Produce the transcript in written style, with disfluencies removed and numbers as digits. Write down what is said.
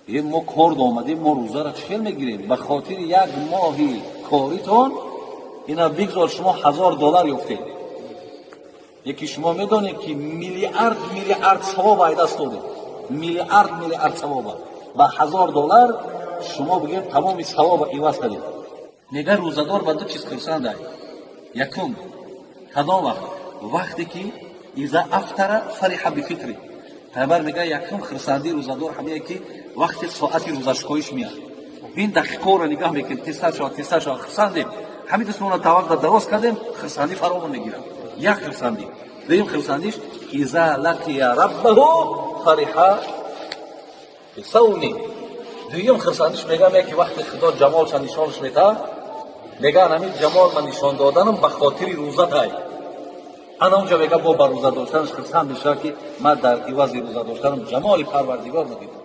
Мо кор омадем, мо рӯзаро чӣ хел мегирем? Ба хотири як моҳи коритон ина бигзор шумо $1000 ёфтед. Яки шумо медонед, ки миллиард миллиард савоб ай даст додед, миллиард миллиард савоба ба $1000 шумо бигем тамоми савоба иваз кардед. Мега, рӯзадор ба ду чиз хурсанд ай. Якум, кадом вақт? Вақте ки إذا أفطر فرح بفطره. Пайғамбар мега, якум хурсандии рӯзадор ҳамее, ки вақте соати рӯзашикоиш меяд, ин дақиқаро нигаҳ мекунем, тезтар шавад, тезтар шавад, хурсандем. Ҳамин дастмона таваққ дароз кардем, хурсандӣ фаромон мегирад. Як хурсандӣ. Дуюм хурсандиш: إذا لقي ربه فرح بصومه. Дуюм хурсандиш, мегам, яке вақте Худо ҷамолша нишонаш метаҳад, меган, ҳамин ҷамол ман нишон доданам ба хотири рӯзатай. Ана унҷа, мега, бо ба рӯза доштанаш хурсанд мешавад, ки ман дар ивази рӯза доштанам ҷамоли Парвардигор дидам.